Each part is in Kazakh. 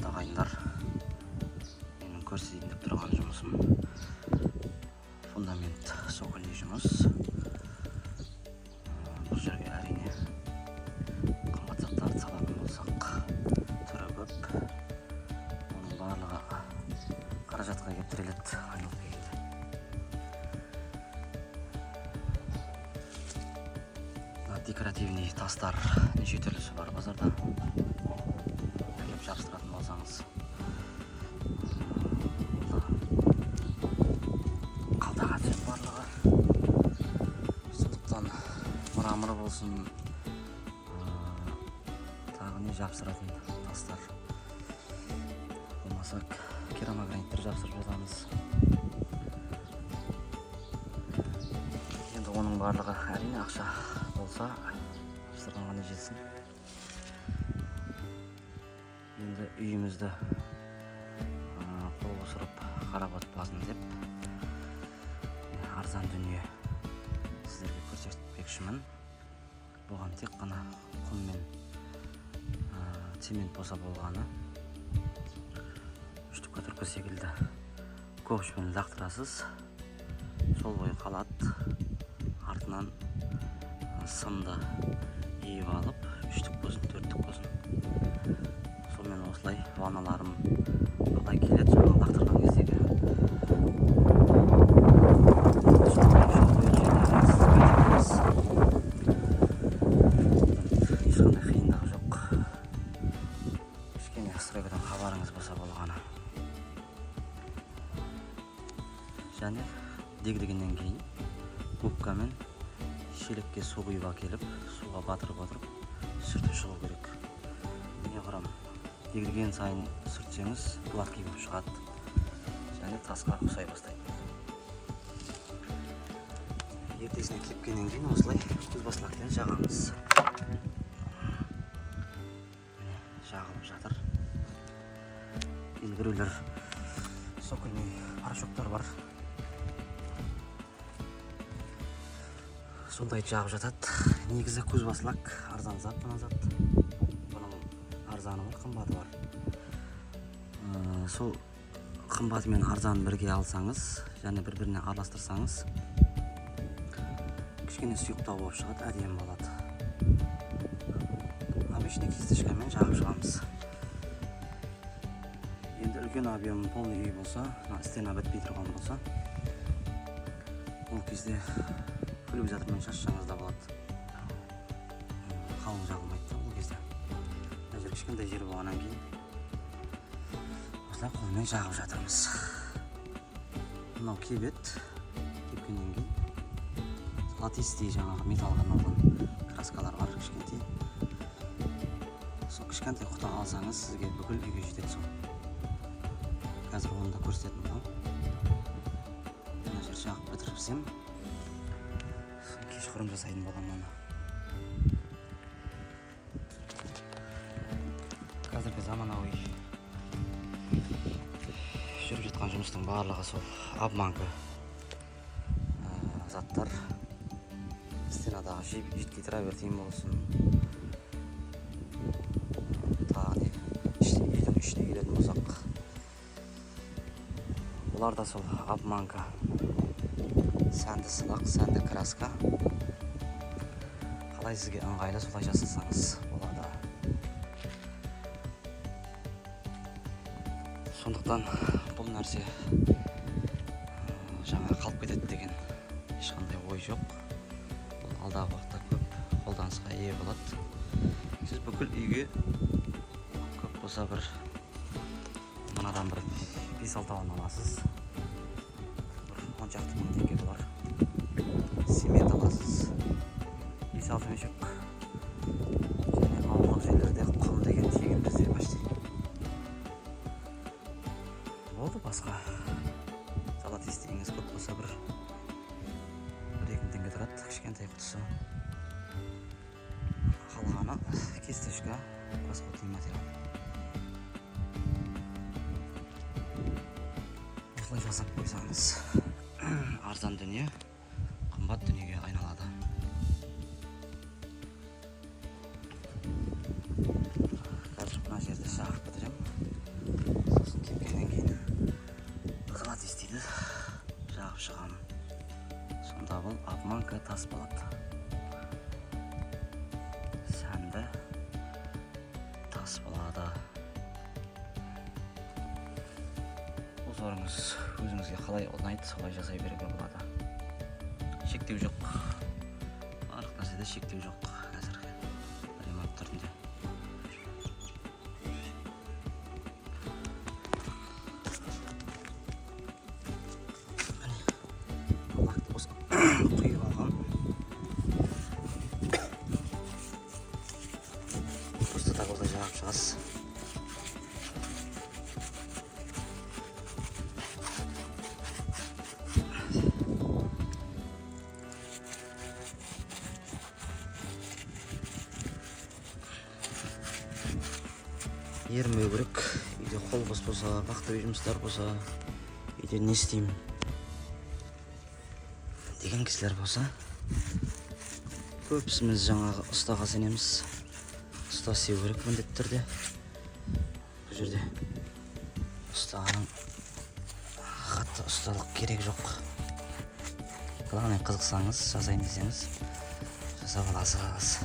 Құрметті ағайындар, менің көрсетейін деп тұрған жұмысым фундамент, цокольный жұмыс. Бұл жерге, әрине, қымбат заттарды салатын болсақ, түрі көп. Оның барлығы қаражатқа келіп тіреледі айналып келгенде. Мына декоративный тастар неше түрлісі бар базарда. Әкеліп жабыстыратын болсаңыз, ол да қалтаға түседі барлығы. Сондықтан мрамор болсын, тағы не жабыстыратын тастар болмаса, керамограниттер жабыстырып жатамыз. Енді оның барлығы, әрине, ақша болса, жабыстырғанға не жетсін. Енді үйімізді қол қусырып қарап отпасын деп, арзан дүние сіздерге көрсетпекшімін. Бұған тек қана құм мен цемент болса болғаны. Штукатурка секілді ковшпен лақтырасыз, сол бойы қалады. Артынан сымды иіп алып, үштік болсын, төрттік болсын, сонымен осылай ванналарым қалай келеді, жаңағы лақтырған кездегі сол бойы қайтып, ешқандай қиындығы жоқ. Кішкене стройкадан хабарыңыз болса болғаны. Және дегдегеннен кейін губкамен шелекке су құйып әкеліп, суға батырып отырып сүртіп шығу керек. Неғұрам дегдеген сайын сүртсеңіз, гладкий болып шығады және тасқа ұқсай бастайды. Ертесіне кепкеннен кейін осылай көзбасылақпен жағамыз. Міне, жағылып жатыр. Енді біреулер цокольный порошоктар бар, сондайды жағып жатады. Негізі көзбасылак арзан зат. Мына зат, бұның арзаны бар, қымбаты бар. Сол қымбаты мен арзанын бірге алсаңыз және бір біріне араластырсаңыз, кішкене сұйықтау болып шығады, әдемі болады. Обычный кисточкамен жағып шығамыз. Енді үлкен объем, полный үй болса, мына стена бітпей тұрған болса, ол кезде пульверизатормен шашсаңыз да болады. Қалың жағылмайды да ол кезде. Мына жер кішкентай жер болғаннан кейін, осылай қолмен жағып жатырмыз. Мынау кебеді. Кепкеннен кейін золотистый, жаңағы металлға арналған краскалар бар кішкентай. Сол кішкентай құты алсаңыз, сізге бүкіл үйге жетеді. Сол қазір оны да көрсететін боламын. Мына жер жағып бітірсем, кешқұрым жасайтын боламын оны. Қазіргі заманауи жүріп жатқан жұмыстың барлығы сол обманка заттар. Стенадағы жидкий травертин болсын, тағы не, үйдің ішіне келетін болсақ, олар да сол обманка. Сәнді сылақ, сәнді краска. Қалай сізге ыңғайлы, солай жасасаңыз болады. Сондықтан бұл нәрсе жаңа қалып кетеді деген ешқандай ой жоқ. Бұл алдағы уақытта көп қолданысқа ие болады. Сіз бүкіл үйге көп болса бір мынадан бір бес алтауын аласыз, бір 10 шақты мың теңге болар. Цемент аласыз, бес алты мешок. Және ауылдық жерлерде құм деген тегін бізде почти. Болды, басқа золотистыйыңыз көп болса бір 1-2 мың теңге тұрады кішкентай құтысы. Қалғаны кисточка, расходный материал. Осылай жасап қойсаңыз, арзан дүние қымбат дүниеге айналады. Қазір мына жерді жағып бітіремін. Планка тас болады. Сәнді тас болады. Узорыңыз өзіңізге қалай ұнайды, солай жасай беруге болады. Шектеу жоқ. Барлық нәрседе шектеу жоқ қазіргі ремонт түрінде. Міне, лакты осы құйып алған. Просто так осылай жағып шығасыз. Ерінбеу керек. Үйде қол бос болса, вахтовый жұмыстар болса, үйде не істеймін деген кісілер болса, көбісіміз жаңағы ұстаға сенеміз. Ұста істеу керек міндетті түрде. Бұл жерде ұстаның қатты ұсталық керек жоқ. Главное, қызықсаңыз, жасайын десеңіз, жасап аласыз.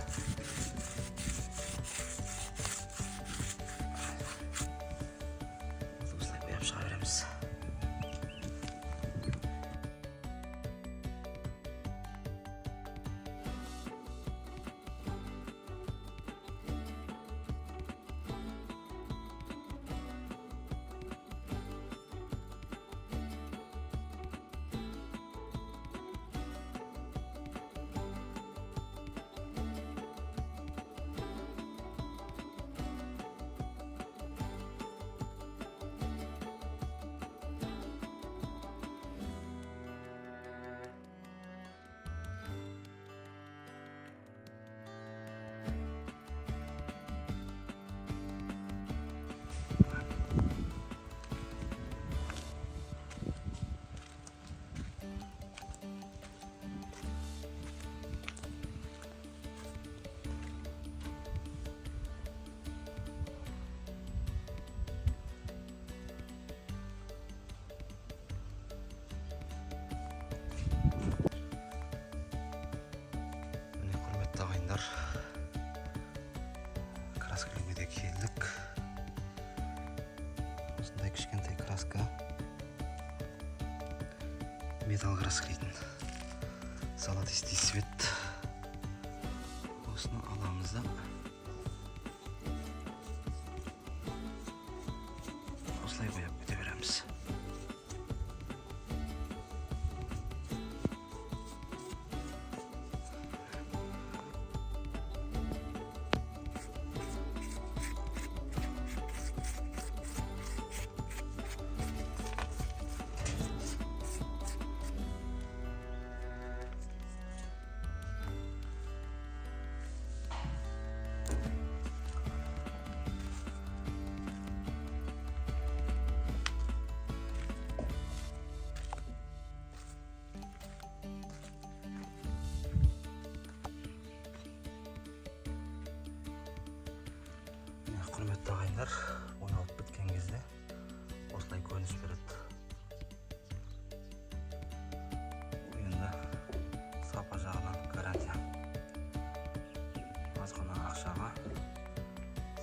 Осылай бояп шыға береміз. Міне, құрметті ағайындар, краскілеуге де келдік. Осындай кішкентай краска, металл краскілейтін золотистый цвет. Осыны аламыз да осылай бояп кете береміз. Құрметті ағайындар, боялып біткен кезде осылай көрініс береді. Бұл енді сапа жағынан гарантия. Аз ғана ақшаға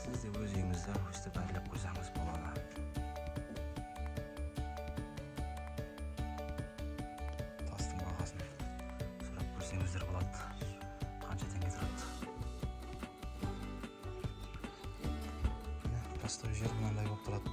сіз де өз үйіңізді өстіп әрлеп қойсаңыз болады. Тастың бағасын сұрап көрсеңіздер болады, қанша теңге тұрады. Міне, простой жер мынандай болып тұрады.